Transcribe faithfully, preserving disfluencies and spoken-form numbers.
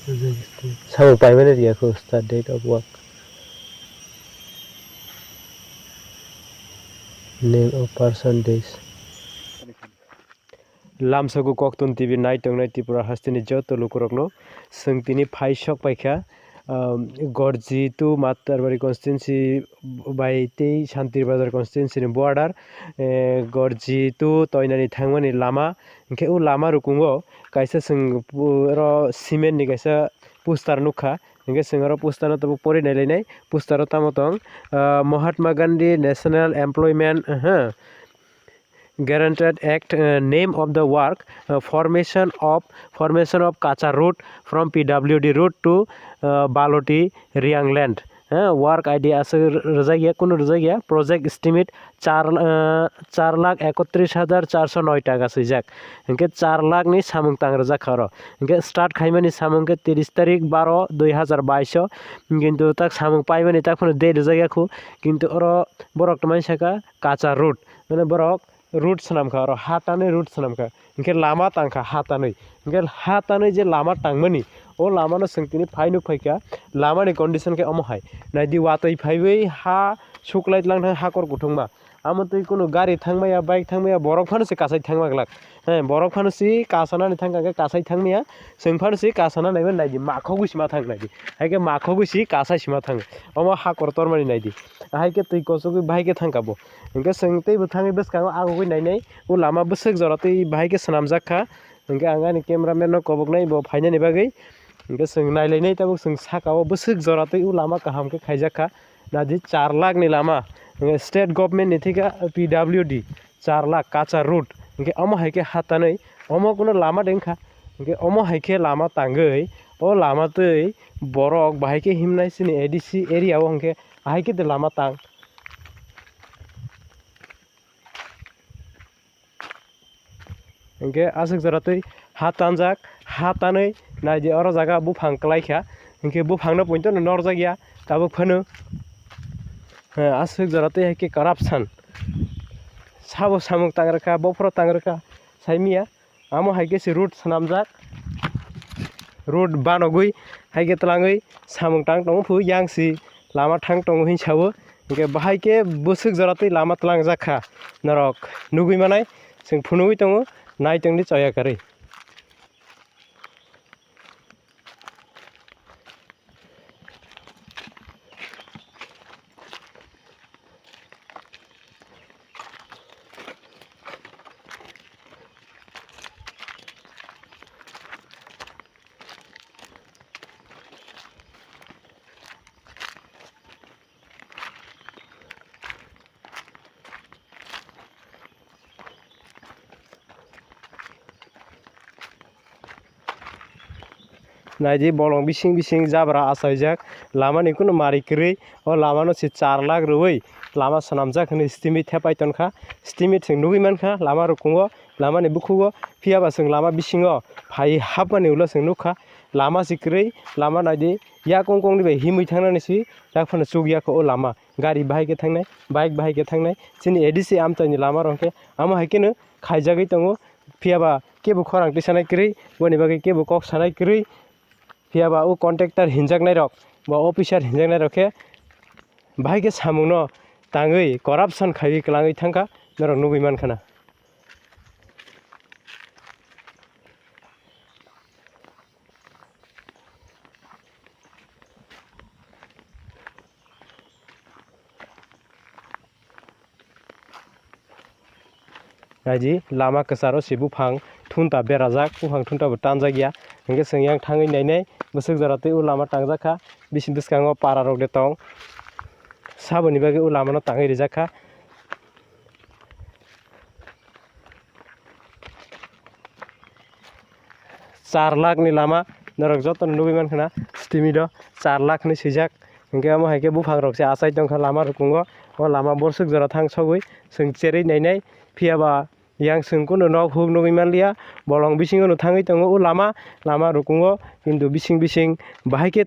Samung paimani riyakho, start date of work. Name of person, days. Lamsogo Koktun T V nai tongnai Tripura hasteni joto lukurokno. Chwng tini phai sok paikha, um, Gorji to Matarbari constituency bai tei Santir Bazar constituency ni border, eh, Gorji to Toinani thangmani lama. Hinkhe o lama rukungo kaisa chwng pu-, oro cement ni kaisa poster nukha. Hinkhe chwng oro poster no tabuk pori nailainai. Poster o tamo tong, ah, Mahatma Gandhi National Employment, aha, Guaranteed Act, uh, name of the work, uh, formation of, formation of kacha road from P W D road to, uh, Baloti Riang land. Uh, work I D aswk rwjak ya, kunu rwjak ya, project estimate char, uh, char lakh ekotris hajar charso noi taka swijak. Hinkhe char lakh ni samung tang rwjak kha oro. Hinkhe start khaimani samung khe tiris tarik baro dui hajar bais o, kintu tak samung paimani tak phano date rwjak ya khu, kintu oro borok tongmani saka kacha road, mane borok road swnam kha oro, ha tanwi road swnam kha, hinkhe lama tang kha ha tanwi, hinkhe ha tanwi je lama tangmani, o lama no chwng tini phai nuk phai kha, lama ni condition khe omo hai, naidi watwi phaiwi ha suklai tlang thang hakor kuthungma, amo twi kunu gari thangmaya, bike thangmaya, borok phano se kasai thangma glak, he, borok phano se kasanani thang kha, khe kasai thangmaya, chwng phano se kasana naiwi naidi, makhogwi sima thang naidi, hai khe makhogwi se kasai sima thang, omo hakor tormani naidi, hai khe twi kochogwi bahai khe thang kha bo. Hinkhe chwng teibo thangwi bwskango agugwi nainai, o lama bwswk jora twi bahai khe swnamjak kha. Hinkhe ang ani cameraman no koboknai bo phainani bagwi. Hinkhe chwng nailainai tabuk chwng saka o bwswk jora twi o lama kaham khe khaijak kha. Naidi char lakh ni lama, hinkhe state government ni thika P W D char lakh kacha road. Hinkhe omo hai khe ha tanwi omo kuno lama de wngkha. Hinkhe omo hai khe lama tangwi o lama twi borok bahai khe himnai chini A D C area o hinkhe ahai khe de lama tang. Hinkhe aswk jora twi ha tanjak, ha tanwi naidi oro jaga buphang kwlai kha, hinkhe buphangno poito no norjak ya tabuk phano. He, aswk jora twi hai khe corruption, sabo samung tang rwkha, bophoro tang rwkha, saimiya. Amo hai khe se road swnamjak, road banogwi hai khe twlangwi samung tang tongo, phu yang si lama thang tongo hin sao. Hinkhe bahai khe bwswk jora twi lama twlangjak kha, norok nugwi manai, chwng phunugwi tongo, nai tongdi choya kwrwi. Naidi bolong bising bising jabra achaijak, lamani kunu mari kwrwi, o lamano se char lakh rwwi lama swnamjak hinwi stimit thepai tonkha, stimit chwng nugwi mankha lama rukungo, lamani bukhugo, phiyaba chwng lama bisingo phai hapmani ulo chwng nukha, lama se kwrwi, lama naidi yak wng kongni bai himwi thangnani se yak phano chukya kho o lama. Gari bahai khe thangnai, bike bahai khe thangnai, chini A D C amchaini lama rok khe amo hai kheno khaijagwi tongo, phiyaba kebo khorang tisanai kwrwi, boni bagwi kebo kok sanai kwrwi, phiyaba o contractor hinjaknai rok ba officer hinjaknai rok khe bahai khe samungno tangwi corruption khaiwi kwlangwi thangkha, norok nugwi mankhana. Naidi lama kwcharo se buphang thunta berajak, buphang thunta bo tanjak ya, hinkhe chwng yang thangwi nainai bwswk jora twi o lama tangjak kha, bisi bwskango para rok de tong, saboni bagwi o lama no tangwi rijak kha. Char lakh ni lama norok joto no nugwi mankha na, stimit o char lakh hinwi swijak. Hinkhe omo hai khe buphang rok se achai tongkha lama rukungo. O lama borsuk jora thang sogwi chwng cherwi nainai, phiyaba yang chwng kunu nok huk nugwi manliya. Bolong bisingo no thangwi tongo o lama, lama rukungo, kintu bising bising bahai khe